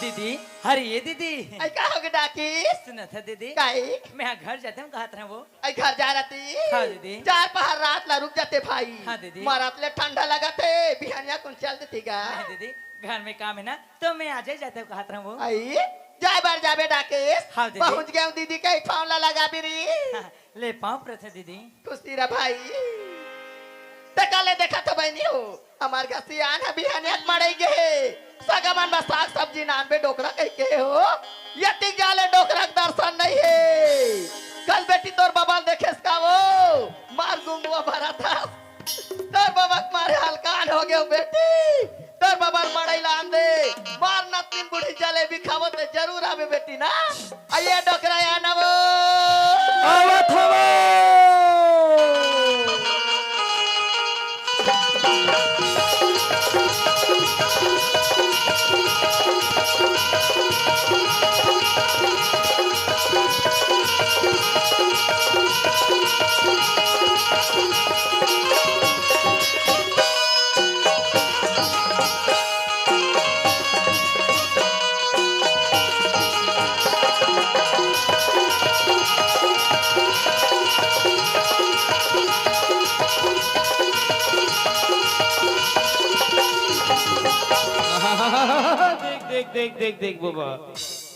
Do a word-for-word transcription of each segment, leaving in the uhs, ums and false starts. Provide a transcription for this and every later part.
दीदी, अरे ये दीदी। अई का होगे डाकिस? सुनत हस दीदी? काई? मैं घर जाते हूँ, कहत रहूँ वो। अई घर जा रहती? हाँ दीदी। चार पहर रात ला रुक जाते भाई। हाँ दीदी। मरत ले ठंडा लगत हे, बिहनिया कुन चल देती गा। नहीं दीदी, घर में काम है ना, तो मैं आज ही जाते हूँ, कहत रहूँ वो। अई, जाए बर जाबे डाकिस? हाँ दीदी। पहुँच गया हूँ दीदी के, फोन ला लगा भी रही। हाँ, ले पाँव परत हँव दीदी। खुशी रह भाई। ते काले देखत हस बहिनी हो, हमर घर सियान ह बिहनिया के मड़ई गे हे। सगा मन बर साग सब्जी लानबे डोकरा कहिके हो। एतिक जाले डोकरा के दर्शन नइ हे। कल बेटी तोर बबा ल देखेस का वो? मार गुंगवा भरत हस। तोर बबा के मारे हलकान होगे हो बेटी। तोर बबा ल मड़ई लान दे। मार नतिन बूढ़ी जलेबी खाबो ते जरूर आबे बेटी ना। अई ये डोकरा या ना वो। आवत हवँ। देख, देख, देख, देख, देख बबा,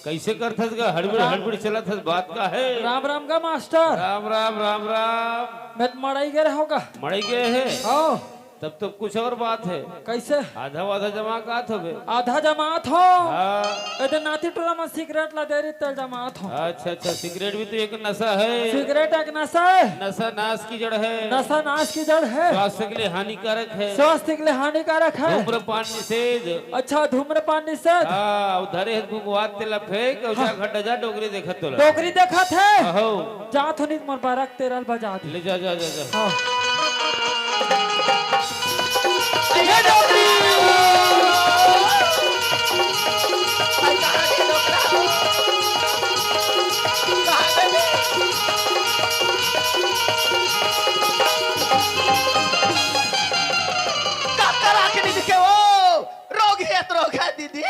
कइसे करथस गा? हड़बड़, राम। हड़बड़ चलत हस, बात का हे? राम राम गा मास्टर। राम राम, राम राम। मैं तो मड़ई गे रहेंव गा। मड़ई गे हे? हाँ। तब तो कुछ अउ बात हे। कइसे? आधा वाधा जमात होबे। आधा जमात हँव। हाँ। ए दे नाती टूरा मन सिगरेट ला दे रही, तेला जमात हँव। अच्छा, अच्छा, सिगरेट भी तो एक नशा हे। सिगरेट एक नशा हे। नशा नाश की जड़ हे। नशा नाश की जड़ हे। स्वास्थ्य के लिए हानिकारक हे। स्वास्थ्य के लिए हानिकारक हे। धूम्रपान निषेध। अच्छा, धूम्रपान निषेध। हाँ, अउ धरे हस गुंगवा, तेला फेंक, अउ जा हाँ। घर जा, डोकरी देखत हे तोला। डोकरी देखत हे। अहो। जात हँव, नहीं त मोर बरक तेरा ल बजा दे। ले जा, जा, जा, जा। हाँ। ये डोकरी। काकर आँखी नइ दिखे वो? रोगही हे त रोगहा दीदी।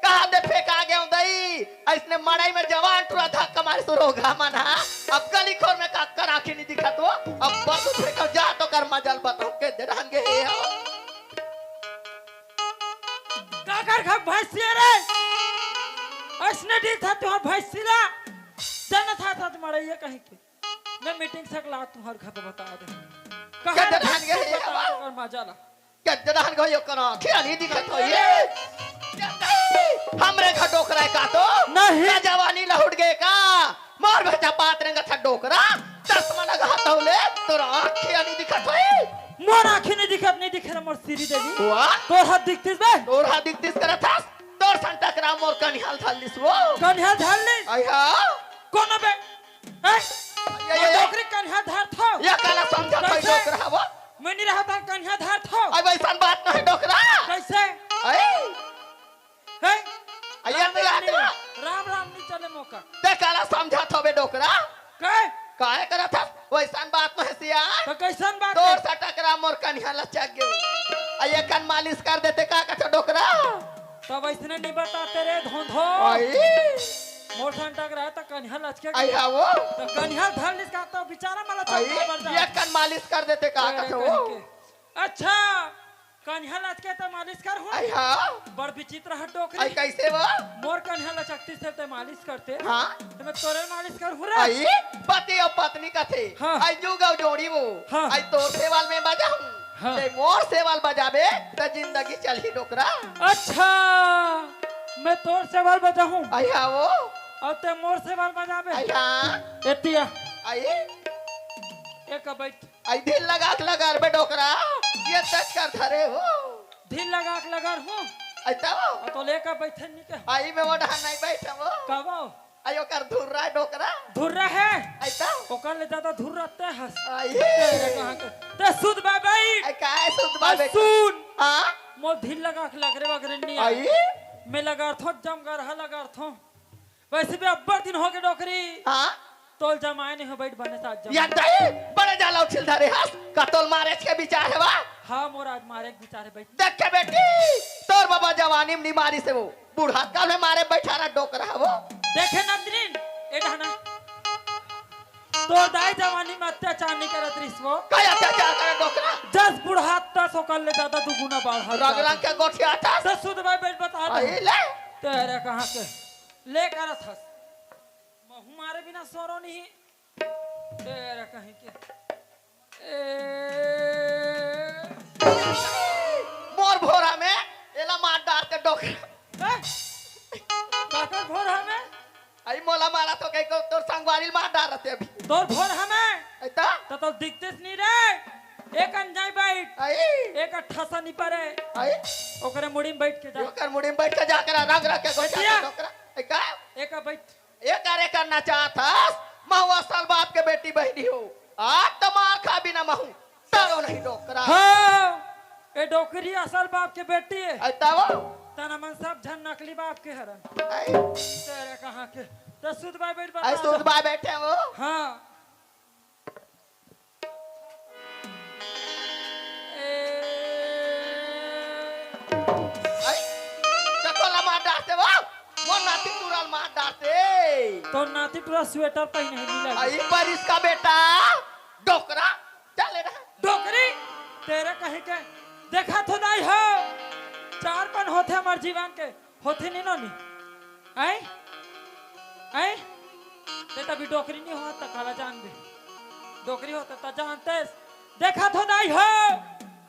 कहाँ दे फेंका गेंव दई? अइसने मड़ई में जवान टूरा धक्का मारिस रोगहा मन हा। अब गली खोर में काकर आँखी नइ दिखत वो। अब बस फेंकव जा तो कर मजा ल बताहूँ के दे रहन गे हे हो। काकर घर भैंसिया रे? अइसने डील था तुँहर भैंसी ला। जानत हस त मड़ई हे कहिके। मैं मीटिंग सकला तुँहर घर पे बता दे। कहाँ के दे रहन गे हे बता हवा? तो कर मजा ला। के दे रहन गे हो, ओकर आँखी नइ दिखत हो ये। हमरे घर डोकरा हे का तो? नहीं। का जवानी लहुट गे का? मोर बेटा पात रंग था डोकरा, चश्मा लगा हथव ले, तोर आँखी नइ दिखत हो ये। मोर आँखी नइ दिखत, नइ दिखे रे मोर श्रीदेवी। वाह। तोर हा दिखतिस बे। तोर हा दिखतिस करत हस, तोर सन टकरा मोर कनिहा ल धर लिस वो। कनिहा ल धर लिस? अई हा। कोनो बे, हैं? ये, ये, ये। डोकरी कनिहा धरथव। ये काला समझत हस कइसे? डोकरा हवस? मैं नइ रहँव त कनिहा धरथव। अब अइसन बात नइ हे डोकरा। कइसे? अई। हैं? अई ये राम, तो राम याद नइ, ना। राम, राम नइ चले मोका। ते काला समझत हस बे डोकरा? काय? काय करत हस? वइसन बात नइ हे सियान। त कइसन बात हे? तोर सन टकरा मोर कनिहा लचक गे। अई ये कन मालिश कर देते का कथस डोकरा? तब अइसने नइ बताते रे धोंधो। अई। मोर सन टकरा त कनिहा लचके गे। अई हा वो। त कनिहा धर लिस का त बिचारा मला अई, चल बर जा। ये कन मालिश कर देते का अरे कथस वो? कनिके। अच्छा, कनिहा लचके त मालिश करहूँ। अई हा। बड़ विचित्र हस डोकरी। अई कइसे वो? मोर कनिहा लचकतिस ते मालिश करते। हाँ। त मैं तोरे मालिश करहूँ रे। अई, पति अउ पत्नी कथे। हाँ। अई जुग अउ जोड़ी वो। हाँ। अई तोर सेवा ल मैं बजाहूँ। हाँ। ते मोर सेवा ल बजाबे, त जिंदगी चलही डोकरा। अच्छा, मैं तोर सेवा ल बजाहूँ। अई हा वो। अउ ते मोर सेवा ल बजाबे। अई हा। एती आ। अई। एक बइठ। अई ढील लगा के लगर बे डोकरा। ये तच कर धरे हो। ढील लगा के लगर हूँ। अई तब? अउ तोला एक बइठे नइ कहे। अई मैं वो डहर नइ बइठँव। कब? अई ओकर धुर्रा हे डोकरा। धुर्रा हे? अई तब? ओकर ले जादा धुर्रा ते हस। अई। तेरे कहाँ के? ते सुध बा बइठ। अई काय सुध बा अई बे? सुन। हाँ? मोर ढील लगा के लगरे वगरे नइ आय। अई? मैं लगरथों जमगरहा लगरथों। वइसे भी अब्बड़ दिन होगे डोकरी। हाँ? तोला जमाय नइ हों, बइठ बने साथ जमा। या दई, बड़े जालौठी ल धरे हस, का तोला मारेच के बिचार हे वा? हाँ, मोर आज मारे के बिचार हे, बइठ। देख के बेटी, तोर बबा जवानी म नइ मारिस हे वो। बुढ़ात काल में मारे बैठा रहा डोकरा वो। देखे नंदिनी, ए डहना। तोर दाई जवानी में अत्याचार नहीं करत रिहिस वो। का अत्याचार करे डोकरा? जस बुढ़ात तस ओकर ले ज्यादा दुगुना बाढ़त रंग रंग जात। के गोठियाथस। तो सुध भाई बैठ बता दे। अही ले। तेरे कहाँ के? ले करत हस। महू मारे बिना सोरो नहीं। तेरा कहीं के। ए। मोर भोरा में एला मार डारते डोकरा। हैं? काकर भोरा में? अई मोला मारा तो कहीं को तोर संगवारी मार डारते अभी। तोर भोरा में? अई ता? तो, तो दिखतेस नहीं रे। एक अंजाई बैठ। अई? एक अट्ठासा नहीं परे। अई? ओकरे मुड़ी में बैठ के जा। ओकर मुड़ी में बैठ के जा कर रंग रंग के गोठिया भैया। डोकरा। अई का? एक बैठ। एकर, एकर नचाथस, महू असल बाप के बेटी बहिनी हो। आज त मार खा बिना महू, डरो नहीं डोकरा। हाँ, ए डोकरी असल बाप के बेटी है। अई तब? तना मन सब झन नकली बाप के हरन। अई। तेरे कहाँ के? तो सुध भाई बैठ बता अई सुध दो। भाई बैठे हो। हाँ। ए। आई, चकोला मार डारते वो, मोर नाती टुरा ल मार डारते। तोर नाती टुरा स्वेटर पहिने हे, नीला। आई, बारिश का बेटा, डोकरा, चल ले रहा। डोकरी, तेरे कहीं के, देखा थो दाई हो, चार पन होथे हमर जीवन के, होथे नी नोनी? आय? आय? ते तभी डोकरी नी होत त काला जानबे। डोकरी होत त जानतेस। देखा थो दाई हो,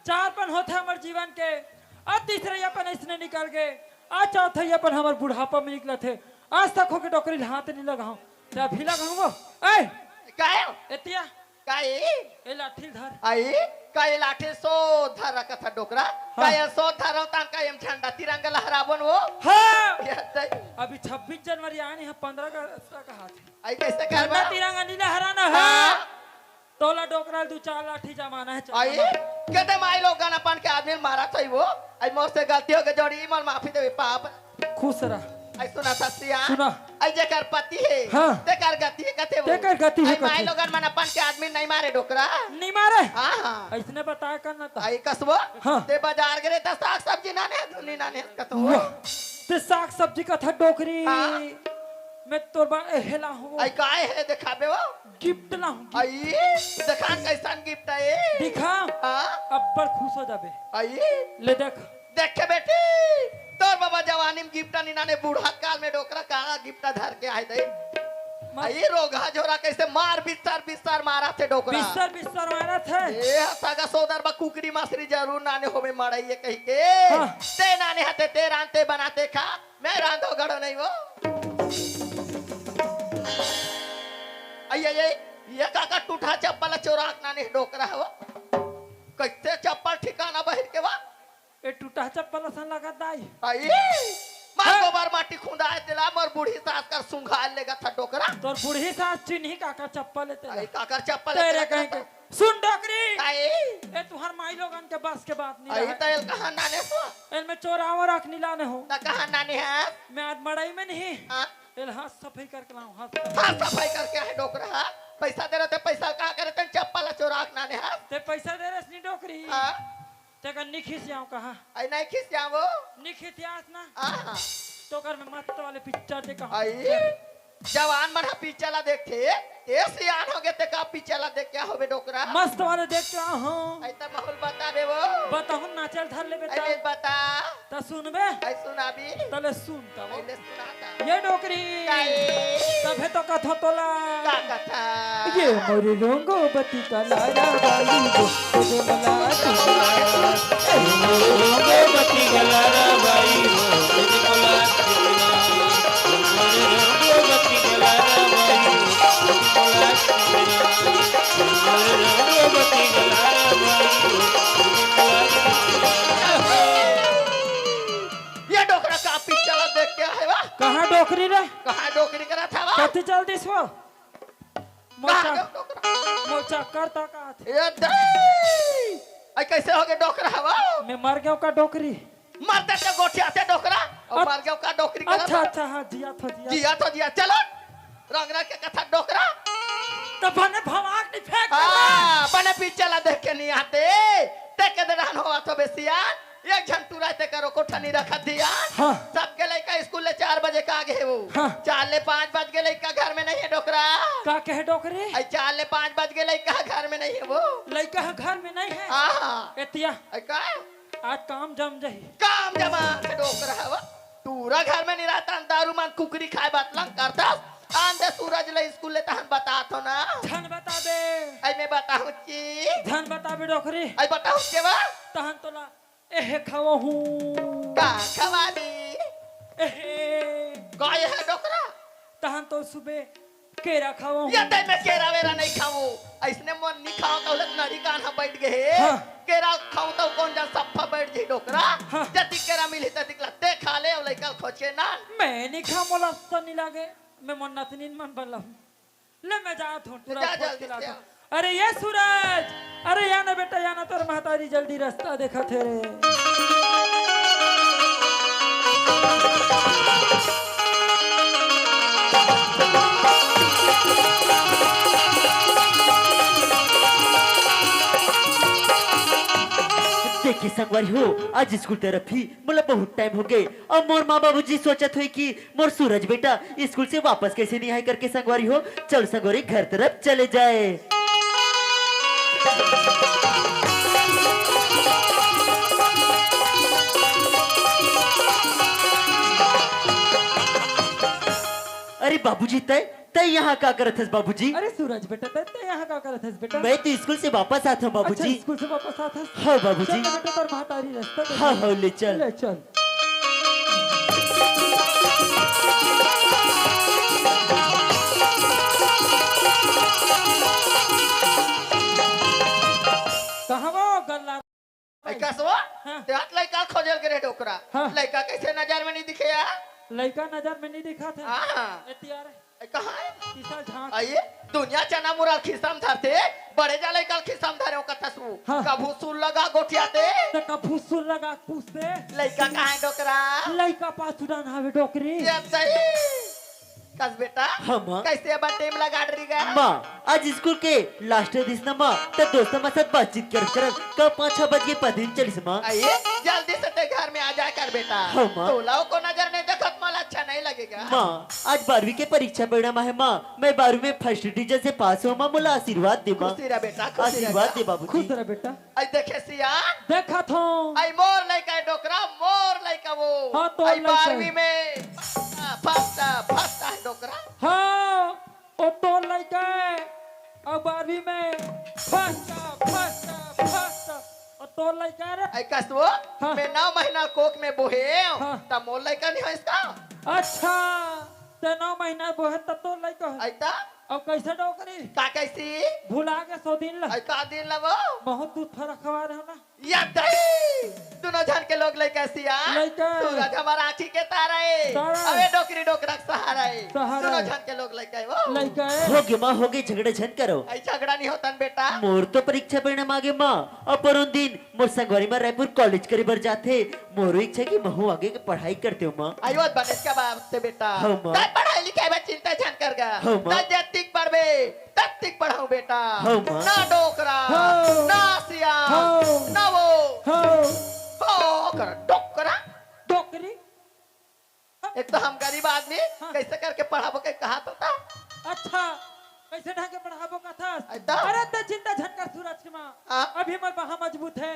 चार पन होथे हमर जीवन के, अउ तीसरे अपन अइसने निकल गे। आज चौथे अपन हमर बुढ़ापा में निकलत हे। आज तक होके डोकरी ल हाथ नी लगाहूं। ते अभी लगाहूं वो। आय? काहे? एतिया। का ए? ए लाठी धर। आई, का ए लाठी सो धर रखत ह डोकरा? हाँ। का ए सो धर रहो तान का एम झंडा तिरंगा लहराबन वो? हाँ। ये तई। अभी छब्बीस जनवरी आनी है, पन्द्रह अगस्त का हाथ है। आई कैसे झंडा करबा? तिरंगा नी लहराना है। हाँ। तोला डोकरा दू चार लाठी जमाना है, चल आई, जमा। कदे माई लोगन अपन के आदमी मारा था वो? आई मोर से गलती हो गई, जोड़ी मल माफी देवे पाप। खुश रह। आई सुना ससिया। सुना। आई जेकर पति हे, हाँ। तेकर गति हे कथे वो। तेकर गति हे आई माई कथे। लोगन मन अपन के आदमी नहीं मारे डोकरा। नहीं मारे? हाँ, हाँ। अइसने बताया कर ना त। आई कसबो, हाँ। ते बाजार गे रहे त साग सब्जी नाने, धुनी नाने कथो। वाह। ते साग सब्जी कथा डोकरी। हाँ। मैं तोर बा-, ए, हेला हूँ। आई काय हे देखाबे वो? गिफ्ट ला हूँ, गिफ्ट। आई, देखा कैसन गिफ्ट हे। दिखा। हाँ। अब्बड़ खुश हो जाबे। आई। ले देख। देखे बेटी, तोर बाबा जवानी में गिफ्ट नी नाने, बूढ़ा काल में डोकरा काला गिफ्ट धर के आए दे। मत- आई रोगहा झोरा कैसे मार बिस्तर बिस्तर मारा थे डोकरा। बिस्तर बिस्तर मारा थे। ए सगा सोदर बा कुकरी मछरी जरूर नाने होवे मड़ाइए कही के। हाँ। ते नाने हते ते रांधते बनाते खा, मैं रांधो गढ़ो नहीं वो। आई आई आई, ये काका टूठा चप्पल चोरा के नाने डोकरा हो। कैसे चप्पल ठिकाना बहिर के बा? ए टूटा चप्पल असन लगत दाई। आई, मार हाँ। गोबर माटी खुंदाए तेला, मोर बूढ़ी सास कर सुंघाल लेगा था डोकरा। तोर बूढ़ी सास चिन्ही काकर चप्पल हे तेला। आई, काकर चप्पल हे तेरे तेला कहीं के। सुन डोकरी। आई। ए तुहर माई लोगन के बस के बात नहीं आई, रहे। त एल कहाँ नाने हो? एल में चोरावो रख नी लाने हो। त कहाँ नाने है? मैं आज मड़ई में नहीं। हाँ। एल हाथ सफाई करके लाऊं, हाथ सफाई। हाथ सफाई करके आहे डोकरा, हाँ? पैसा दे रहे थे, पैसा कहाँ करे थे? चप्पल चोरा के नाने, हाँ? ते पैसा दे रहे नहीं डोकरी। हाँ। तेकर नी खिसियाव कहा? आई नहीं खिसियाव वो? नी खिसियास ना? आहा। तोकर में मस्त वाले पिक्चर दे कहा? आई, जवान मन ह पिक्चर ला देखथे, ते सियान हो गे ते का पिक्चर ला देख क्या होबे डोकरा? मस्त वाले देख क्या हो? आई त माहौल बताबे वो? बताहूं नाचल धर लेबे आई त। ले बता। त सुनबे? आई सुनाबी। तले सुन। तब? पहले सुनाता। ये डोकरी। काहे? तभे तो कथो तोला। का कथा? ये मोरी रोंगो बती का लारा वाली वो, तुझे मला तुझे मला। ए, मोरी रोंगो बती का लारा वाली वो, तुझे मला तुझे मला। मोरी रोंगो बती का लारा वाली वो, तुझे मला तुझे मला। मोरी रोंगो बती का लारा वाली वो, तुझे मला तुझे मला। ये डोकरा का पिक्चर देख के आए बा? कहाँ डोकरी रे? कहाँ डोकरी करा था बा? कथी चल दिस वो? मोचा, कहाँ गयो डोकरा? मोचा करता का थे? ए दाई! आई कैसे हो गए डोकरा हवा? मैं मर गयो का डोकरी? मरते तो गोठिया थे डोकरा, और अच-, मर गयो का डोकरी करा अच्छा, था? अच्छा, हाँ, जिया था, जिया। जिया था, जिया। चलो, रंगना के कथा डोकरा। तो बने भवाक नहीं फेंक हाँ, बने पिक्चर ला देख के नहीं आते। ते के दे रहन हो तो बेसियान। एक झन टूरा ते करो कोठा नहीं रखत धियान। हाँ। सबके लइका स्कूल ले चार बजे का आगे हे वो। हाँ। चार ले पाँच बज के लइका घर में नहीं हे डोकरा। का कहे डोकरी? अई चार ले पाँच बज के लइका घर में नहीं हे वो। लइका ह घर में नहीं हे? हाँ। एतिया। अई का? आज काम जम जाही। काम जमा के डोकरा हवा। टूरा घर में नहीं रहता, दारू मान कुकरी खाए बात लंग करता। आंदे सूरज ले स्कूल ले तहन बतात हो ना। झन बताबे। अई मैं बताहूँ ची। झन बताबे डोकरी। अई बताहूँ के बा? तहन तोला एहे खवाहूँ। का खवाबी? एहे। का एहे डोकरा? तहन तो सुबे केरा खवाहूँ। ये तई मैं केरा वेरा नहीं खाऊँ। अइसने मन नहीं खाओ तो उलट नड़ी कान हा बैठ गए। हाँ। केरा खाऊँ तो कौन जान सफ्फा बैठ जाही डोकरा। हाँ। जतिक केरा मिलही ततिक ला ते खा ले, अउ लइका ल खोज के ना। मैं नहीं खाऊँ, मोला अच्छा नहीं लागे। मैं मन नतनीन मन बल्ला। ले मैं जात हूँ, टूरा जा, खोज जल्दी के लात से हूँ। आ। अरे ये सूरज, अरे या ना बेटा, या ना, तोर महतारी जल्दी रास्ता देखत हे रे। देखी संगवारी हो, आज स्कूल तरफ ही मोला बहुत टाइम हो गए। अब मोर माँ बाबूजी सोचत होई कि मोर सूरज बेटा स्कूल से वापस कैसे नहीं आए करके संगवारी हो। चल संगवारी घर तरफ चले जाए। अरे बाबूजी, तय तय यहाँ का करत हस बाबूजी? अरे सूरज बेटा, तय तय यहाँ का करत हस बेटा? मैं तो स्कूल से वापस आत हूँ बाबूजी। अच्छा, स्कूल से वापस आत हस? हाँ बाबूजी। चल बेटा, तोर महतारी रास्ता दे। हाँ, हाँ, ले चल। ले चल। कहाँ वो गल्ला? ए, कसवा? हाँ। ते हाथ लइका खोजल के रहे डोकरा। हाँ। लइका कैसे नजर में नहीं दिखे यार? लइका नजर में नहीं दिखा था। हाँ। ए, तियार। ए, कहाँ है? किसा झांक। अई, दुनिया चना मुरा खिस्सा म धरथे, बड़े जा लइका खिस्सा म धरे हो कथस वो। हाँ। कभू सुर लगा गोठियाते। तो कभू सुर लगा पूछते। लइका कहाँ है डोकरा? लइका पास उड़ान हवे डोकरी। ये सही। कस बेटा, हाँ, माँ। कैसे अब टेम लगा डरी गा? माँ, आज स्कूल के लास्ट दिस न माँ, त दोस्त मन साथ बातचीत करत करत का पाँच छह बज के पता नहीं चलिस माँ। अई, जल्दी से ते घर में आ जाए कर बेटा। हाँ, माँ। तोला को नजर नहीं देखत माँ, अच्छा नहीं लगेगा। माँ, आज बारहवीं के परीक्षा परिणाम है माँ, मैं बारहवीं में फर्स्ट डिवीजन से पास हूँ माँ, मोला आशीर्वाद दे माँ। खुशी रह बेटा, खुशी रह आशीर्वाद बेटा। दे बाबूजी। खुश रह बेटा। अई देखे सियान। देखत हूँ। अई मोर लइका है डोकरा, मोर लइका वो। हाँ, तोर अई लइका है। बारहवीं में फर्स्ट, फर्स्ट है डोकरा। हाँ, ओ तोर लइका है। अउ बारहवीं में फर्स्ट, फर्स्ट, फर्स्ट। ओ तोर लइका रे। अई कस वो, हाँ। मैं नौ महीना कोख में बोहे हूँ, हाँ। त मोर लइका नहीं हो इसका? अच्छा, ते नौ महीना बोहे त तोर लइका है। अई त? अब कैसे डोकरी? का कैसी? भुला के सौ दिन ला। अई का दिन ला वो? बहुत दूध फरक खवा रहे हो ना। या दई, दोनों झन के लोग लइका सिया। लइका। सूरज हमार आँखी के तारा है। तारा। अबे डोकरी डोकरा के सहारा है। सहारा दोनों है। झन के लोग लइका है वो। लइका है। हो गे माँ, हो गे, झगड़ा झन करो। अई झगड़ा नहीं होतन बेटा। मोर तो परीक्षा परिणाम आ गे माँ, अपन उन दिन मोर संगवारी माँ रायपुर कॉलेज करे बर जाथे, मोरो इच्छा कि महू आगे के पढ़ाई करते हो माँ। अई वो बने का बात से बेटा। हाँ, माँ। तब पढ़ाई लिखाई में चिंता झन कर गा। हाँ, माँ। तब जतिक पढ़बे, ततिक पढ़ाऊँ बेटा। हाँ, माँ। ना डोकरा, हाँ। ना सिया, हाँ। ना वो। हाँ। हो कर डोकरा। डोकरी। एक तो हम गरीब आदमी, हाँ। कैसे करके पढ़ाबो के कहा तो था। अच्छा, कैसे ढंग के पढ़ाबो का था? अरे तो। अरे तो चिंता झन कर सूरज के माँ। हाँ। अभी मोर बहा मजबूत है,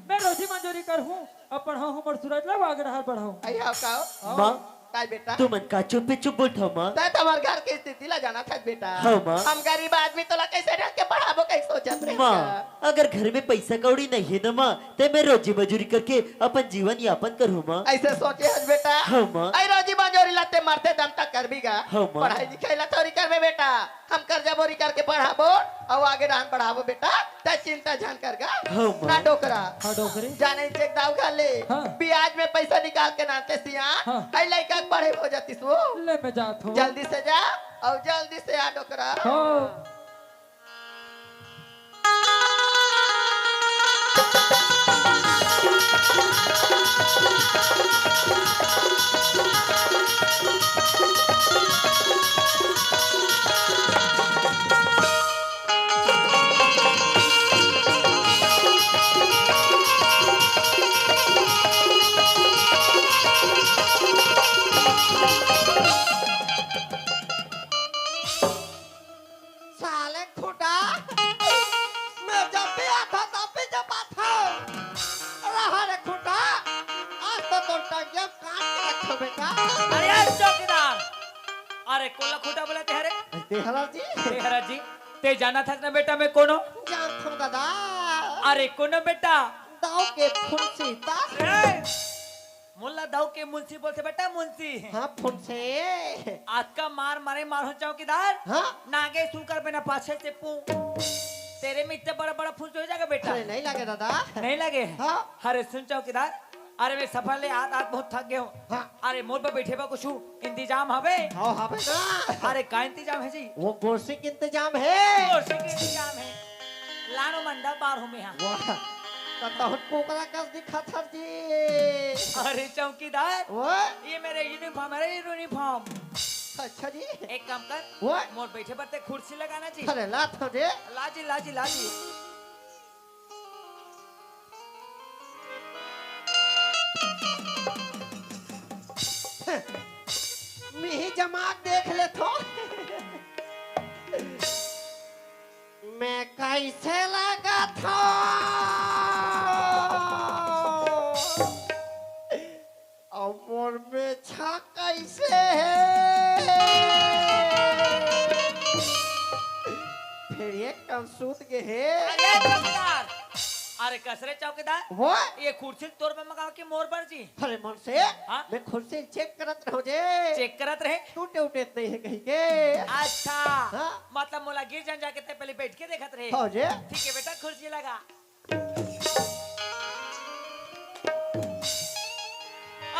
मैं रोजी मंजूरी कर हूँ, अब पढ़ाओ हमर सूरज ला आगे रहर बढ़ाओ। अई हाँ का? हाँ। माँ, काय बेटा? तुमन का चुप चुप बोलत हो माँ? तय तो हमार घर के स्थिति ला जाना था बेटा। हाँ, माँ। हम गरीब आदमी तोला कैसे ढंग के पढ़ाबो, कैसे सोचत रहे माँ, का? अगर घर में पैसा कौड़ी नहीं है ना माँ, ते मैं रोजी मजूरी करके अपन जीवन यापन करूँ माँ। ऐसे सोचे हस बेटा? हाँ, माँ। अई रोजी मजूरी ला ते मरते दम तक करबी गा। हाँ, माँ। पढ़ाई लिखाई ला थोड़ी करबे बेटा, हम कर्जा बोरी करके पढ़ाबो अउ आगे डाहन बढ़ाबो बेटा, ते चिंता झन कर गा। हाँ, माँ। ना डोकरा। हाँ, डोकरी। जाने चेक दाव खा ले। हाँ। ब्याज में पैसा निकाल के नाते सिया, हाँ। अई लइका के पढ़े हो जातिस वो। ले मैं जात हूँ। जल्दी से जा अउ जल्दी से आ डोकरा। हाँ। अरे कोन ला खूंटा बोलथे रे? तेहरा जी। तेहरा जी, ते जानथस ना बेटा मैं कोन हंव? जानथंव दादा। अरे कोन हंव बेटा? दाऊ के फुंसी ता। ए, मोला दाऊ के मुंशी बोलथे बेटा, मुंशी। हाँ, फुंसी। अतका मार मारे मारहूं चौकीदार। हाँ। नागे सुकर बिना पाछे से पू। तेरे में इतना बड़ा बड़ा फुंसी हो जाएगा बेटा। अरे नहीं लगे दादा। नहीं लगे? हाँ। अरे सुन चौकीदार, अरे मैं सफर ले आत आत बहुत थक गे हंव। हाँ। अरे मोर बर बइठे बर कुछु इंतजाम हवे? हाँ, हवे ना। अरे का इंतजाम हे जी? वो गोरसी के इंतजाम हे। गोरसी के इंतजाम हे। लानो मंदा बार हूँ मैं हा। वाह, त तहन कोकरा कस दिखत हस जी। अरे चौकीदार, वो? ये मेरा यूनिफॉर्म हे, यूनिफॉर्म। अच्छा जी। एक काम कर, वो? मोर बइठे बर ते कुर्सी लगाना जी। अरे ला तो दे। ला जी, ला जी, ला जी। मिही जमा देख लेथंव। मैं कइसे लगत हंव? अउ मोर मेछा कइसे हे? फेर एक कन सूत गे हे। अरे चौकीदार, अरे कस रे चौकीदार, वो? ये कुर्सी तोर बर मंगाव के मोर बर जी? अरे मन से, हाँ? मैं कुर्सी ल चेक करत रहंव जे। चेक करत रहे? टूटे उटे त नहीं हे कहिके। अच्छा, हाँ? मतलब मोला गिर झन जाके ते पहली बइठ के देखत रहे। हाँ जे। ठीक हे बेटा, कुर्सी लगा।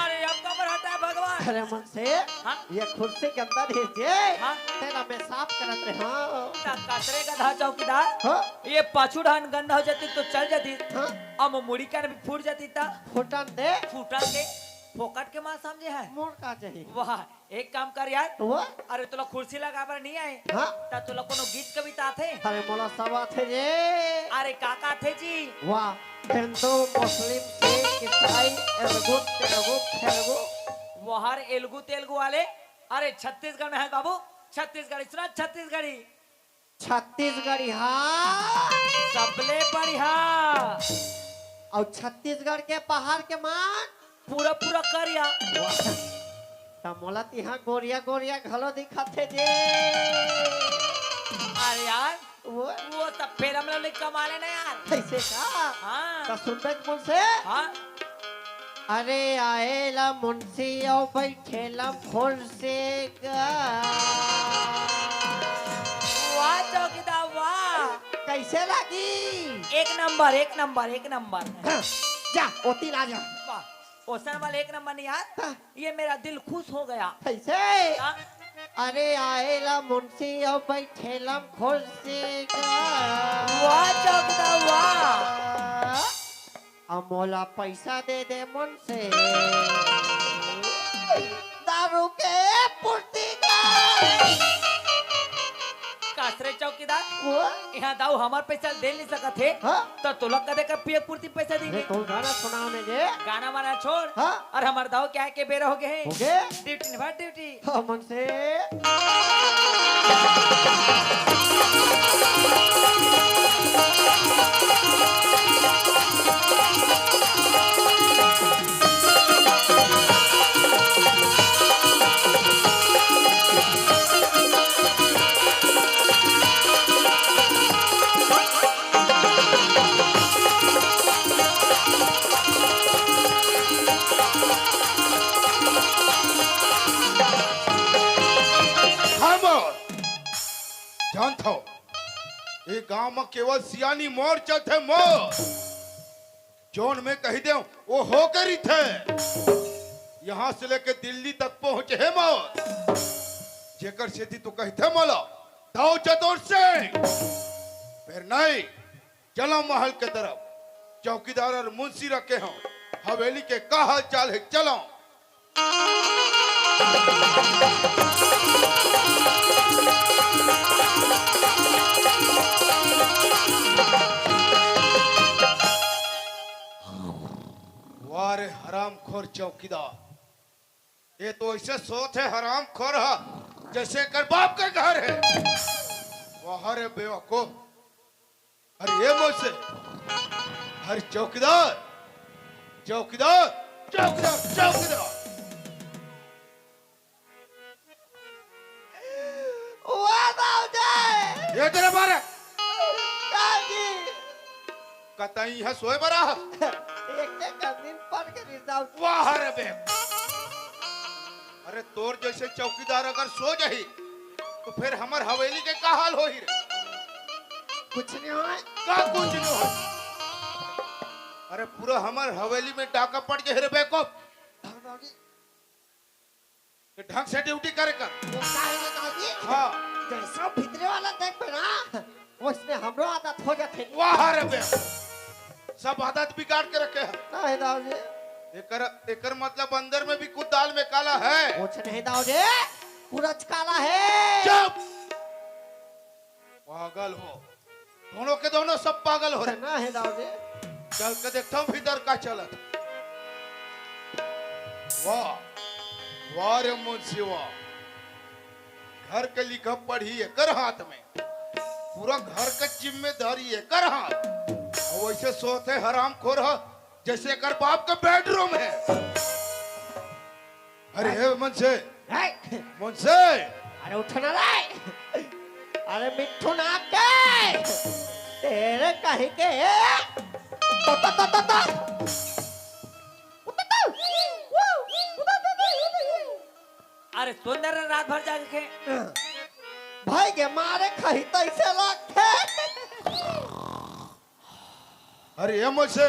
अरे अब काबर हटा भगवान? अरे मन से, हाँ? ये कुर्सी के अंदर हे जे, हाँ? तेला मैं साफ करत रहे हंव। त कस रे गधा चौकीदार, हाँ? ये पाछू डहन गंदा हो जातिस त चल जातिस। हाँ? अब मुड़ी कान भी फूट जातिस त? फूटन दे। फूटन दे। फोकट के माल समझे हस? मोर का चाही? वाह, एक काम कर यार। वो? अरे तोला कुर्सी लगाय बर नहीं आय। हाँ? त तोला कोनो गीत कविता आथे? अरे मोला सब आथे रे। अरे का का आथे जी? वाह, हिंदू, मुस्लिम, सिख, ईसाई, एलगू, तेलगू, फेलगू। वाह रे एलगू तेलगू वाले। अरे छत्तीसगढ़ में हे बाबू, छत्तीसगढ़ी सुना, छत्तीसगढ़ी। छत्तीसगढ़ी हा। सबले बढ़िया। अउ छत्तीसगढ़ के पहाड़ के मांग? पूरा पूरा करिया। वाह। त मोला तिहा गोरिया गोरिया घलो दिखत हे जे। अरे यार, वो? वो सब फिल्म वाले कमाल हे ना यार। कइसे का? हाँ। त सुनबे मन से? हाँ। अरे आए ला मुंशी अउ बइठे ला फुंसी गा। वाह चौकीदार वाह। कइसे लागी? एक नंबर, एक नंबर, एक नंबर। जा, ओती ला जा। वाह, ओसन वाला एक नंबर नहीं यार। हाँ। ये मेरा दिल खुश हो गया। कइसे? हाँ। अरे आए ला मुंशी अउ बइठे ला फुंसी गा। वाह चौकीदार वाह। अब मोला पइसा दे दे मन से। दारू के पुर्ती का। कस रे चौकीदार, वो? इहाँ दाऊ हमर पइसा दे नहीं सकत हे, हाँ? त तोला कदे का पिए पुर्ती पइसा देंगे? अरे, तोर गाना सुनाव ने जे। गाना वाना छोड़। हाँ? अउ हमर दाऊ के आय के बेरा हो गे हे। हो गे? ड्यूटी निभा ड्यूटी। हमन से। खामोश। जानत हव, ए गांव म केवल सियानी मोर चलथे, मोर। जोन मैं कहि देंव, वो होके रहिथे। यहाँ से लेके दिल्ली तक पहुंचे हे मोर। जेकर सेती तू कहिथे मोला, दाऊ चतुर सिंह। फेर नहीं, चलंव महल के तरफ। चौकीदार अउ मुंशी रखे हंव। हवेली के का हाल चाल हे, चलंव। वाह रे हरामखोर चौकीदार, ये तो अइसे सोत हे हरामखोर ह, जइसे एकर बाप के घर हे। वाह रे बेवकूफ। अरे ये मुंशी, अरे चौकीदार, चौकीदार, चौकीदार, चौकीदार। कतई इहाँ सोए बर आहस? एक एक दिन पड़ के रिसाव। वाह रे बे। अरे तोर जइसे चौकीदार अगर सो जाही तो फेर हमर हवेली के का हाल होही रे? कुछ नहीं होय। का कुछ नहीं होय? अरे पूरा हमर हवेली में डाका पड़ जाही रे बेवकूफ। हाँ बाबूजी। ये ढंग से ड्यूटी करे कर। वो का है ना दादी? हाँ। जैसा भीतरे वाला देखबे ना, वैसने हमरो आदत हो जाथे। वाह रे बे, सब आदत बिगाड़ के रखे हैं। नहीं दादी। एकर, एकर मतलब अंदर में भी कुछ दाल में काला है। कुछ नहीं दादी, पूरा काला है। चुप। पागल हो, दोनों के दोनों सब पागल हो रहे। ना है दाऊजी। चल के देखता हूँ भीतर का चलत। वाह, वाह रे मुंशी वाह। घर के लिखा पढ़ी एकर हाथ में, पूरा घर के जिम्मेदारी एकर हाथ। और वैसे सोते हरामखोर ह, जैसे एकर बाप के बेडरूम है। अरे हे मुंशी, हे! मुंशी। अरे उठ ना रे। अरे मिट्ठू नाम के, तेरे कहीं के, तो, तो, तो, तो, तो। अरे सुंदर रात भर जागे के। भाई के मारे खही तैसे लगथे। अरे ए मोसे,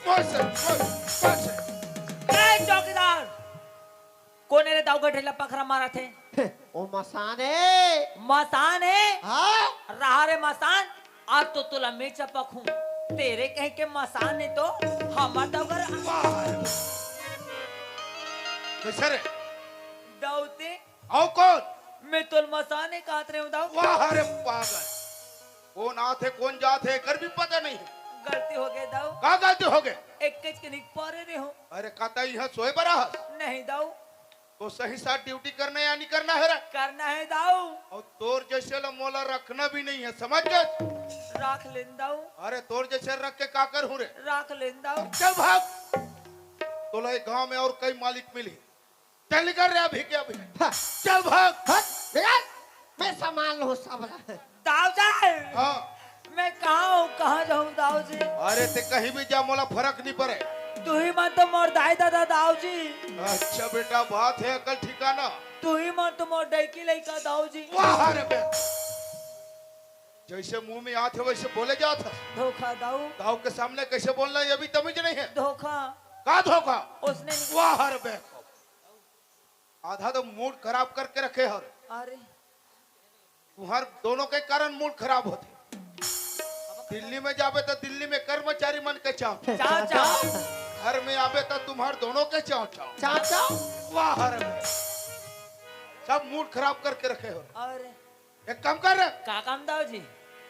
मोसे, मोसे, मोसे। ए चौकीदार, कोने रे दाऊ गठेला पखरा मारत हे? ओ मसान हे। मसान हे? हाँ। रहा रे मसान, आज तो तोला मैं चपकहूँ। तेरे कहीं के मसान नहीं तो हमर दाऊ घर। वाह। कैसे रे? दाऊ ते अउ कोन? मैं तोला मसान हे कहत रहे हूँ दाऊ। वाह रे पागल, कोन आथे कोन जाथे एकर भी पता नहीं है। गलती हो गई दाऊ। का गलती हो गई? एक कच के निक पारे रहे हूँ। अरे कतई इहाँ सोए बर आहस? नहीं दाऊ। तो सही साथ ड्यूटी करना या नहीं करना है रे? करना है दाऊ। और तोर जैसे ला मोला रखना भी नहीं है, समझ गए? राख लेन दाऊ। अरे तोर जैसे रख के का करहूँ रे? राख लेन दाऊ। चल भाग। तोला ये गांव में और कई मालिक मिली। चल निकल रे अभी के अभी। हाँ। चल भाग। हट, निकल। मैं संभाल लूँ सब ला। दाऊ जी। हाँ। मैं कहाँ हूँ, कहाँ जाऊँ दाऊ जी? अरे ते कहीं भी जा, मोला फरक नहीं पड़े। तू ही मन तो मोर दाई ददा दाऊ जी। अच्छा बेटा, बात है अकल ठिकाना। तू ही मन तो मोर डैकी लइका दाऊ जी। वाह रे बे, जैसे मुंह में आत है वैसे बोले जात है। धोखा दाऊ। दाऊ के सामने कैसे बोलना है, ये भी तमीज नहीं है। धोखा। का धोखा? उसने नहीं वाह रे बे, आधा तो मूड खराब करके रखे हर। अरे। तुम्हार दोनों के कारण मूड खराब होथे। दिल्ली में जाबे तो दिल्ली में कर्मचारी मन के चाव चाव। चाव चाव। घर में आबे तो तुम्हार दोनों के चाव चाव। चाव चाव। वाह रे। सब मूड खराब करके रखे हो। अरे। एक काम कर रे। का काम दाऊ जी?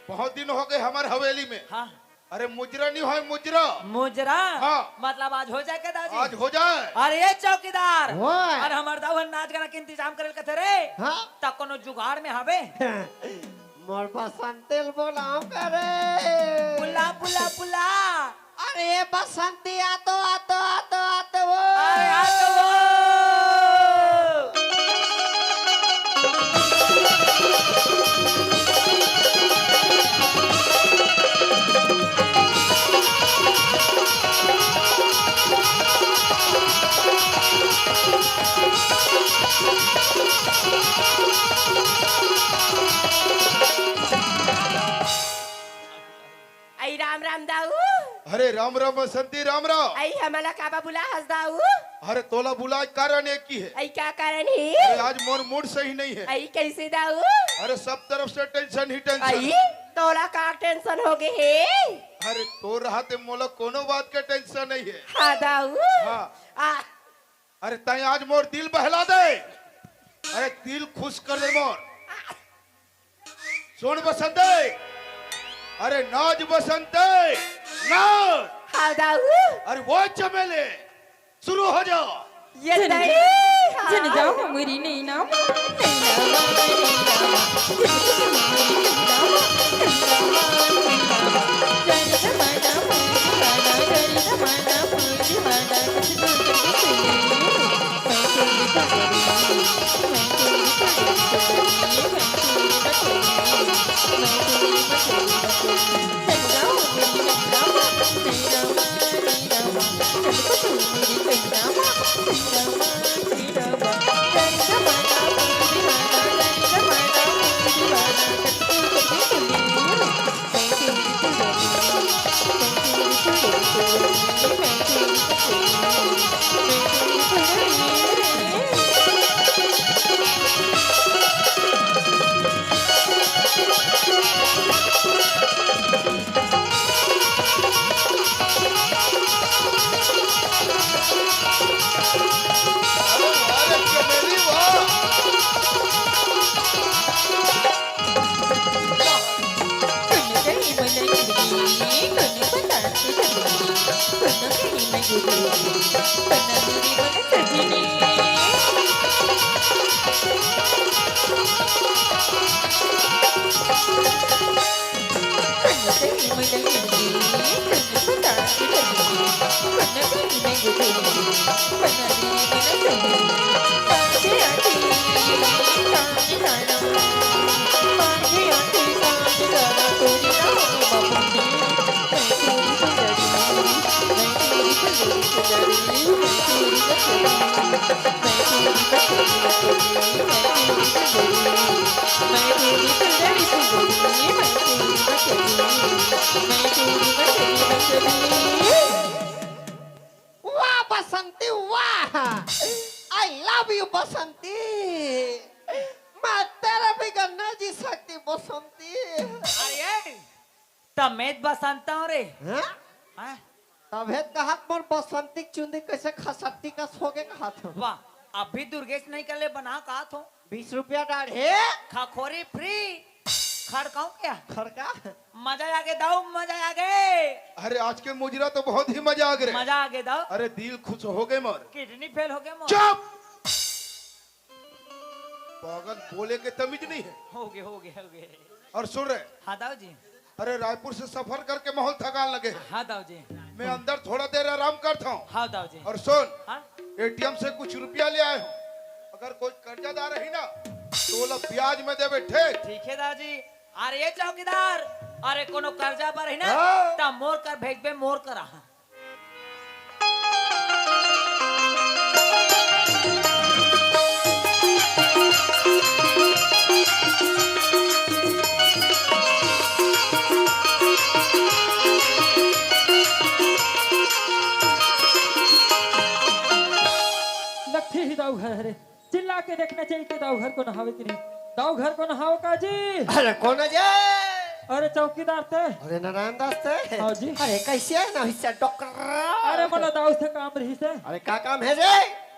बहुत दिन हो गए हमर हवेली में। हाँ। अरे मुजरा नहीं होय, मुजरा। मुजरा? हाँ। मतलब आज हो जाए का दाऊ जी? आज हो जाए। अरे ये चौकीदार। होय। अरे हमर दाऊ हर नाच गाना के इंतजाम करे ल कथे रे। हाँ। त कोनो जुगाड़ में हवे? मोर बसंती ल बुलाव करे। बुला, बुला, बुला। अरे बसंती आ तो, आ तो, आ तो, आ तो वो। अरे आ तो वो। आई राम राम दाऊ। अरे राम राम बसंती, राम राम। आई हमला काबा बुला हस दाऊ? अरे तोला बुलाए कारण एक ही है। आई का कारण है? अरे आज मोर मूड सही नहीं है। आई कैसे दाऊ? अरे सब तरफ से टेंशन ही टेंशन। आई तोला का टेंशन हो गए है? अरे तोर रहते मोला कोनो बात के टेंशन नहीं है। हाँ दाऊ। हाँ। आ, अरे तैं आज मोर दिल बहला दे, अरे दिल खुश कर दे मोर। सुन बसंती, अरे नाच बसंती, नाच। हाँ दाऊ। अरे वो चमेले, शुरू हो जा। ये जन दई। जन जाओ मेरी नैना, नैना, नैना, नैना। वाह बसंती, वाह। I love you बसंती। मैं तेरे बिगर नहीं जी सकती बसंती। अरे, तमें बसंत हंव रे। हाँ? हाँ? तभे कहत मोर बसंती के चुंदी कइसे खसट्टी कस होगे कहत हंव। वाह, अभी दुर्गेश नहीं कर ले बना कहत हंव। बीस रुपया डाढ़े। खखोरी free। खड़काऊं क्या? खड़का। मजा आ गे दाऊ, मजा आ गे। अरे, आज के मुजरा तो बहुत ही मजा आ गे। मजा आ गे दाऊ। अरे, दिल खुश हो गे मोर। Kidney fail हो गे मोर। चुप। पागल, बोले के तमीज नहीं है। हो गे, हो गे, हो गे। और सुन रे। हाँ दाऊ जी। अरे, रायपुर से सफर करके बहुत थकान लगे है। हाँ दाऊ जी। मैं अंदर थोड़ा देर आराम करता हूँ। हाँ दाऊ जी। और सुन, हाँ? ATM से कुछ रुपया ले आए हंव। अगर कोई कर्जादार रही ना, तो ओला ब्याज में देबे, ठीक? ठीक है दाऊ जी। अरे ये चौकीदार, अरे कोनो कर्जा पर रही ना, हाँ। त मोर कर भेजबे, मोर करा। लगथे ही दाऊ घर हरे। चिल्ला के देखना चाहिए कि दाऊ घर कोन हवे कि नहीं। दाऊ घर कोन हवे का जी? अरे कोन हे जे? अरे चौकीदार ते। अरे नारायण दास ते। हाँ जी। अरे कैसे है ना हिस्सा डोकरा? अरे मोला दाऊ से काम रहिस हे। अरे का काम हे जे?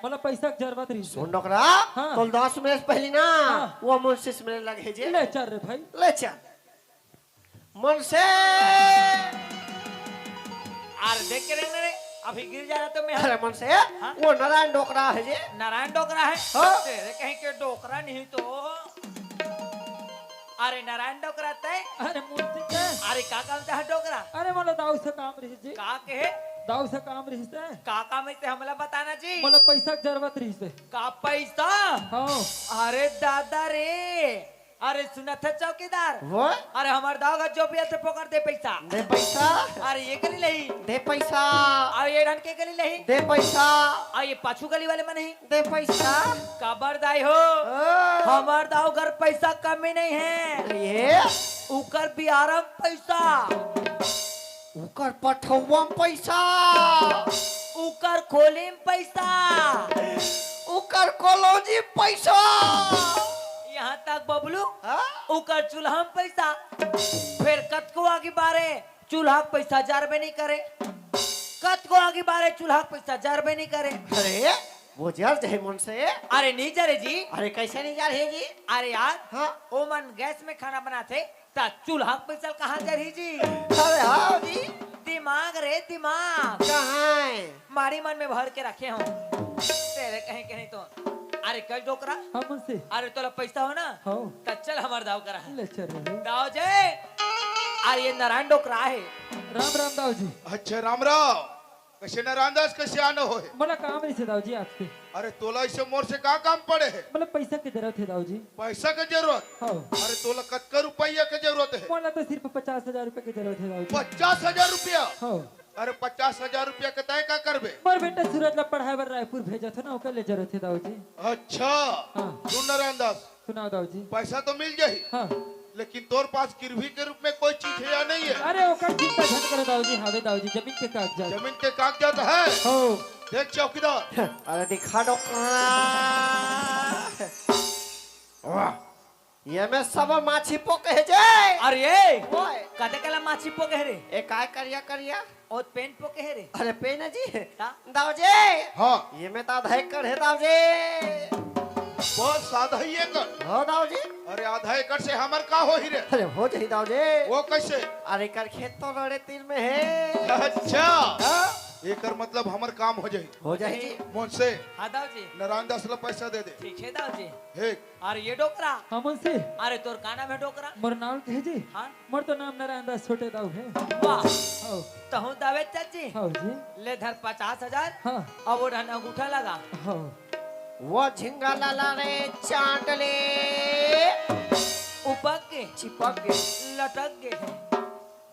मोला पैसा के जरूरत रहिस हे। सुन डोकरा, हाँ। तोला दस मिनट पहली ना, हाँ। वो मुंशी से मिले लगे जे। ले चल रे भाई। ले चल। मनसे। अरे देख के रहना रे, अभी गिर जा रहा तो मैं। अरे मनसे, हाँ? वो नारायण डोकरा हे जे। नारायण डोकरा हे? हाँ। तेरे कहीं के डोकरा नहीं तो। अरे नारायण डोकरा ते? अरे मूर्ति ते? अरे का काम चाहे डोकरा? अरे मोला दाऊ से काम रहिस जी। का कहे? दाऊ से काम रहिस हे। का काम हे ते हमला बताना जी। मोला पैसा के जरूरत रहिस हे। का पैसा? हाँ। अरे दादा रे, अरे सुनत हे चौकीदार। वो? अरे हमर दाऊ घर जो भी हे ते पोकर दे पैसा। दे पैसा। अरे ये कली लही। दे पैसा। अरे ये ढन के कली लही। दे पैसा। अरे ये पाछू गली वाले मन ही। दे पैसा। काबर दाई हो? ओ। हमर दाऊ घर पैसा कमी नहीं हे। ये? उकर बियारम पैसा। उकर पठौवा म पैसा। उकर खोली म पैसा। उकर कॉलोनी म पैसा। यहाँ तक बबलू, हाँ? उकर चूल्हा म पैसा। फेर कतको आगी बारे चूल्हा के पैसा जरबे नहीं करे। कतको आगी बारे चूल्हा के पैसा जरबे नहीं करे। अरे, वो जर जाही मनसे। अरे, नहीं जरे जी। अरे, कैसे नहीं जरही जी? अरे यार, हाँ? ओमन गैस में खाना बनाथे, त चूल्हा के पैसा कहाँ जरही जी? अरे हाँ जी। दिमाग रे दिमाग। कहाँ हे? माड़ी मन में भर के रखे हंव। तेरे कहीं के नहीं तो। अरे कल डोकरा। हाँ मुंशी। अरे तोला पैसा हो ना? हाँ। त चल हमर दाऊ करा। ले चल रे। दाऊ जी। अरे ये नारायण डोकरा हे। राम राम दाऊ जी। अच्छा राम राम। कैसे नारायण दास, कैसे आना हो हे? मोला काम रहिस हे दाऊ जी आपसे। अरे तोला इसे मोर से का काम पड़े हे? मोला पैसा के जरूरत हे दाऊ जी। पैसा के जरूरत? हाँ। अरे तोला कतका रुपया के जरूरत हे? मोला तो सिर्फ पचास हजार रुपया के जरूरत हे दाऊ जी। पचास हजार रुपया? हाँ। अरे पचास हजार रुपया के तय का करबे? मोर बेटा सूरज ला पढ़ाए बर रायपुर भेजत हे ना, ओकर ले जरूरत हे दाऊ जी। अच्छा। हाँ। सुन नारायण दास, सुनाओ दाऊ जी। पैसा तो मिल जाही, हाँ। लेकिन तोर पास गिरवी के रूप में कोई चीज हे या नहीं हे? अरे ओकर चिंता झन करो दाऊ जी, हावे दाऊ जी, जमीन के कागजात। जमीन के कागजात हे? हो। देख चौकीदार। अरे दिखा डोकरा। वाह, ये में सब माछी पोके हे जे। अरे ये, ओए। कते कला माछी पोके हे रे? ए काय करिया करिया? ओ पेन पोके हे रे। अरे पेन जी। ता? दाऊ जी। हाँ। ये में तो आधा एकड़ हे दाऊ जी। बस आधा ही एकड़? हो दाऊ जी। अरे आधा एकड़ से हमर का होही रे? अरे हो जाही दाऊ जी। वो कैसे? अरे कर खेत तो रड़े तीर में हे। अच्छा। हाँ। एकर मतलब हमर काम हो जाही। हो जाही जी। मुंशी, हाँ दाऊ जी। नारायण दास ला पैसा दे दे। ठीक है दाऊ जी। हे। अरे ये डोकरा। हाँ मुंशी। अरे तोर का नाम है डोकरा? मोर नाम के है जी? हाँ। मोर तो नाम नारायण दास छोटे दाऊ है। वाह। हाँ। तहूँ दावे चाची। हाँ जी। ले धर पचास हजार। हाँ। अब वो रहन अंगूठा लगा। हाँ। वो झिंगा लाला रे चांट ले। उपक के। चिपक के। लटक के।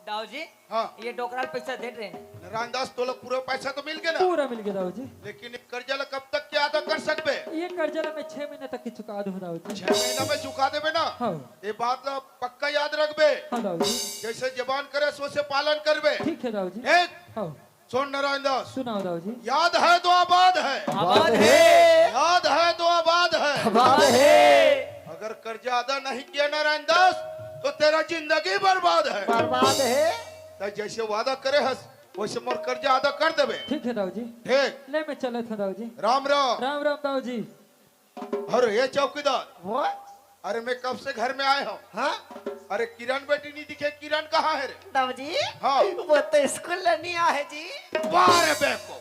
दाऊ जी। हाँ। ये डोकरा ल पैसा दे रहे हैं। नारायण दास तोला पूरा पैसा तो मिल गया ना? पूरा मिल गया दाऊ जी। लेकिन ये कर्जा ला कब तक के अदा कर सकबे? ये कर्जा ला मैं छह महीने तक के चुका दूँ दाऊ जी। छह महीना में चुका देबे ना? हाँ। ये बात ला पक्का याद रखबे। हाँ दाऊ जी। जैसे जबान करे, वैसे पालन करबे। ठीक है दाऊ जी। एक। हाँ। सुन नारायण दास। सुनाओ दाऊ जी। याद है तो आबाद है। आबाद है। याद है तो आबाद है। आबाद है। अगर कर्जा अदा नहीं किया नारायण दास, तो तेरा जिंदगी बर्बाद है। बर्बाद है। तो जैसे वादा करे हस, वैसे मोर कर्जा अदा कर देबे। ठीक है दाऊ जी। ठीक। ले मैं चलत हूँ दाऊ जी। राम राम। राम राम दाऊ जी। अरे ये चौकीदार। वो? अरे मैं कब से घर में आए हूँ। हाँ? अरे किरण बेटी नहीं दिखे, किरण कहाँ है रे? दाऊ जी। हाँ। वो तो स्कूल नहीं आए जी। वाह रे बेको,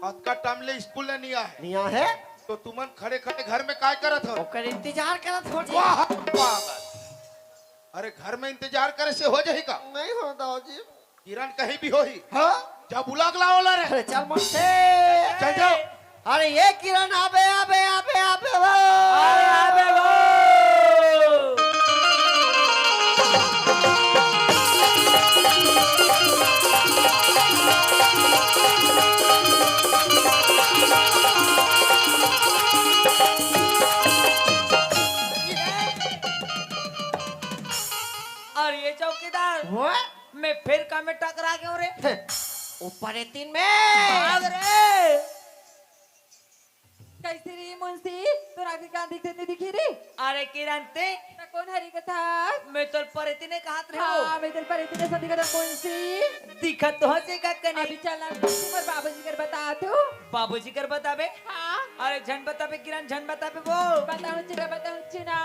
अतका टाइम ले स्कूल नहीं आए। नहीं आए? तो तुमन खड़े खड़े घर में काय करत हो? ओकर इंतजार करत हो जी। वाह पागल। अरे घर में इंतजार करे से हो जाही का? नहीं हो दाऊ जी। किरण कहीं भी होही। हाँ? जा बुला के लाओ ला रे। अरे चल मुंशी। चल जाओ। अरे ये किरण आबे, आबे, आबे, आबे वो। अरे आबे वो। अरे ये चौकीदार। वो? मैं फिर का में टकरा गयो रे। ऊपर ये तीन में। भाग रे। कैसे रे मुंशी, तोर आँखी कान दिखते नहीं दिखी रे? अरे किरण ते। त कौन हरी कथा? मैं तोर परेती ने कहत रहे हो। हाँ, मैं तोर परेती ने सदी कथा मुंशी। दिखत तो हसे का कने। अभी चल ना, तुम्हारे बाबूजी कर बता तू। बाबूजी कर बताबे? हाँ। अरे झन बताबे किरण, झन बताबे वो। बताऊँ चिना, बताऊँ चिना।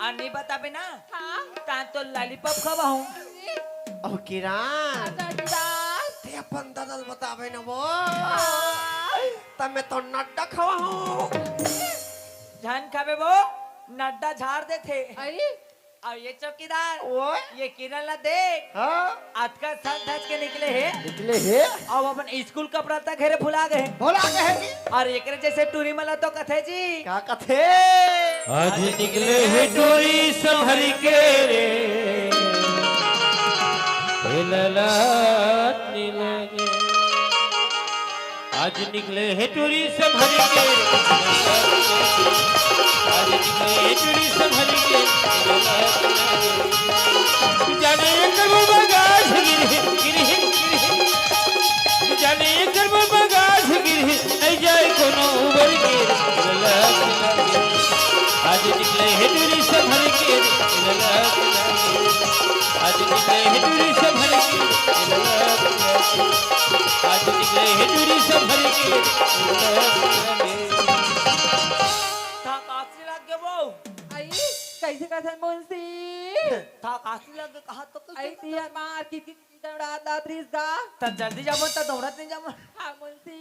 आ नहीं बताबे ना? हाँ। तान तो लॉलीपॉप खवाऊँ। अब किरण। अच्छा, किरण। ते अपन ददल बताबे ना वो। हाँ। त मैं तो नड्डा खवाऊँ। झन खाबे वो, नड्डा झाड़ देथे। अरे। अउ ये चौकीदार, ओए। ये किरण ला देख। हाँ। अतका सज धज के निकले हे। निकले हे। अब अपन स्कूल कपड़ा तक हेरे भुला गए। भुला गए हे जी। अउ एकरे जैसे टूरी मन ला तो कथे जी। का कथे? आज निकले हे टूरी संभरी के रे, ए ललाट नी लगे। आज निकले हे टूरी संभरी के, आज निकले हे टूरी संभरी के। जाने एकर बगाज गिरही, गिरही, गिरही। जाने एकर बगाज गिरही, नहीं जाए कोनो उबर गिर। आज निकले हे टूरी संभरी के, आज निकले हे टूरी संभरी के। आज निकले हे टूरी संभरी के। था काशी लग गे वो। आई, कैसे कथन मुंशी? था काशी लग गे, कहा तो कैसे आई कथन? तिहर मार की, की, की दौड़ात लात रहिस गा। त जल्दी जाबो, त दौड़त नहीं जाबो। हाँ मुंशी।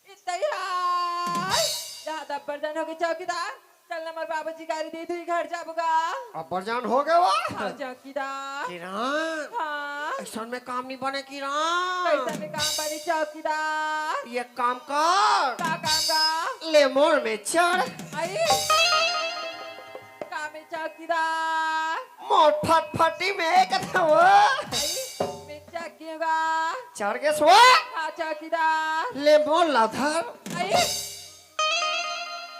इतना ही हाय। जहाँ तक बरजान हो गए चौकीदार। चल ना, मोर बाबूजी गारी दे, तू ही घर जाबो गा। अब बरजान हो गए वो? हाँ, चौकीदार। किरण। हाँ। ऐसन में काम नहीं बने, किरण। कैसा में काम बने, चौकीदार? ये काम कर। का काम गा? ले मोर में चढ़। आई। का में चौकीदार? मोर फटफटी में कथा वो। आई, में चढ़ गयो गा। चढ़ गए सो? हाँ, चौकीदार। ले मोर ला धर। आई।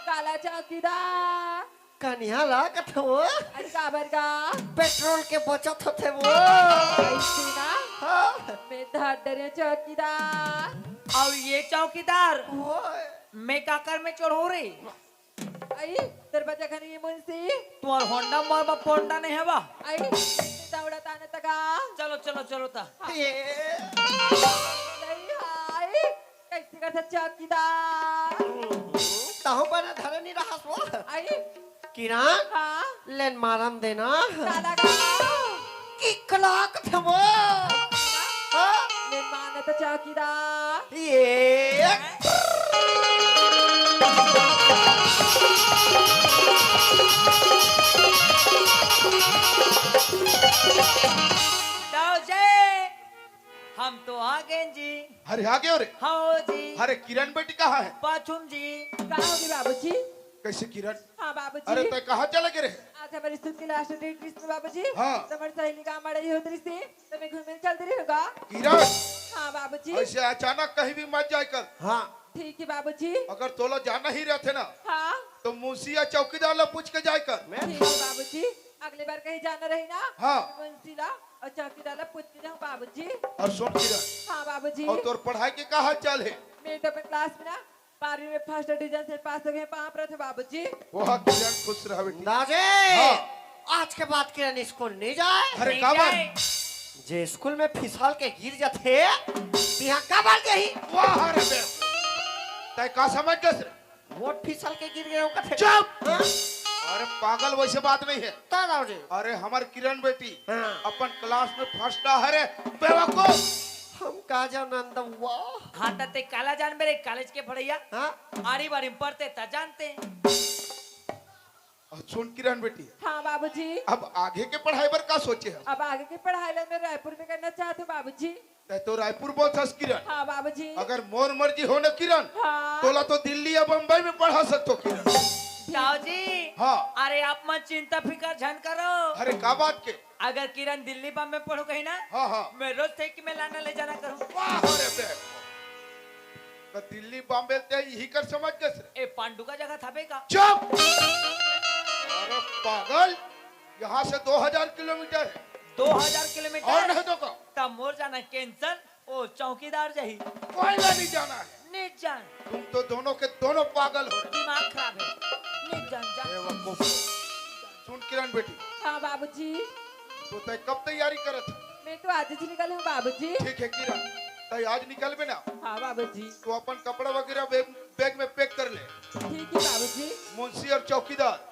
काला चौकीदार। कनिहा ला कथो। अरे काबर गा? पेट्रोल के बचत होथे वो। ऐसे ना? हाँ। मैं धर डरे चौकीदार। अउ ये चौकीदार, ओए। मैं काकर में चढ़ो रे? आई, तेरे बच्चा खाने ये मुंशी। तुम्हार होंडा मार बा पोंडा नहीं है बा? आई, दौड़ा ताने तका। चलो, चलो, चलो ता। ये। नहीं, हाय। कैसे करथा चौकीदार? तहु बने धरे नहीं रहस वो। आई। किरण? हाँ? लेन मारन देना। काला का? किक लाक थे वो। हाँ? लेन मानत चौकीदार। ये दाऊ जी, हम तो आ गए जी। अरे, आ गए रे। हाँ जी। अरे, किरण बेटी कहाँ है? पाछुम जी। का होगे बाबूजी? कैसे किरण? हाँ बाबूजी। अरे, तैं कहाँ चले गए रहे? आज हमारे स्कूल के लास्ट डेट रिहिस ना बाबूजी। हाँ। तो हमारी सहेली का मड़ई होत रिहिस, तो मैं घूमे चल दे रही हूँ गा। किरण। हाँ बाबूजी। ऐसे अचानक कहीं भी मत जाए कर। हाँ। ठीक है बाबूजी। अगर तोला जाना ही रहते ना, हाँ। तो मुंशी या चौकीदार ला पूछ के जाए कर। ठीक है बाबूजी, अगले बार कहीं जाना रही ना, हाँ। मुंशी ला और चौकीदार ला पूछ के जाऊँ बाबूजी। और सुन किरण। हाँ बाबूजी। और तोर पढ़ाई के का हाल चाल है? मेरे तो अपने क्लास में ना बारहवीं में फर्स्ट डिवीजन से पास हो गए, पाँव परत हँव बाबूजी। वाह किरण, खुश रह बेटी। दाऊ जी, हाँ। आज के बाद किरण स्कूल नहीं जाए। अरे, नहीं का बात? जाए। जे स्कूल में फिसल के गिर जाथे, तिहाँ का बार जाही? वाह रे बे। तैं का समझ गस रे? वो फिसल के गिर गए हो कथे। चुप! हाँ? अरे पागल, वैसे बात नहीं है। ता दाऊ जी। अरे हमार किरण बेटी हाँ। अपन क्लास में फर्स्ट आ हरे, बेवकूफ। हम का जानन दउआ। हाँ, त तैं काला जानबे रे, कॉलेज के पढ़इया। हाँ? आरी बारी में पढ़ते त जानते। और सुन किरण बेटी, हाँ बाबूजी। अब आगे के पढ़ाई बर का सोचे है? अब आगे के पढ़ाई ला मैं रायपुर में करना चाहत हूँ बाबूजी। तैं तो रायपुर बोलथस किरण। हाँ बाबूजी। अगर मोर मर्जी हो न किरण, हाँ। तोला तो दिल्ली या बम्बई में पढ़ा सकथों किरण। दाऊ जी। हाँ। अरे आप मन चिंता फिकर झन करो। अरे का बात के? अगर किरण दिल्ली बम्बई में पढ़ो कहीं ना, हाँ, हाँ। मैं रोज साइकिल में लाना ले जाना करूँ। वाह रे बे। त दिल्ली बम्बई तैं इही कर समझ गस रे। ए पांडु का जगह था बे का? चुप। अरे पागल, यहाँ से दो हजार किलोमीटर है। दो हजार किलोमीटर? और नहीं तो का? तब मोर जाना कैंसिल। ओ चौकीदार जाही। कोई ला नहीं जाना है। नहीं जान। तुम तो दोनों के दोनों पागल हो रहे। दिमाग खराब है। नहीं जान, जान। बेवकूफ। सुन किरण बेटी। हाँ बाबूजी। तो तैं कब तैयारी करत है? मैं तो आज ही निकल हूँ बाबूजी। ठीक है किरण, तैं आज निकलबे ना? हाँ बाबूजी। तो अपन कपड़ा वगैरह बैग, बैग में पैक कर ले। ठीक है बाबूजी। मुंशी और चौकीदार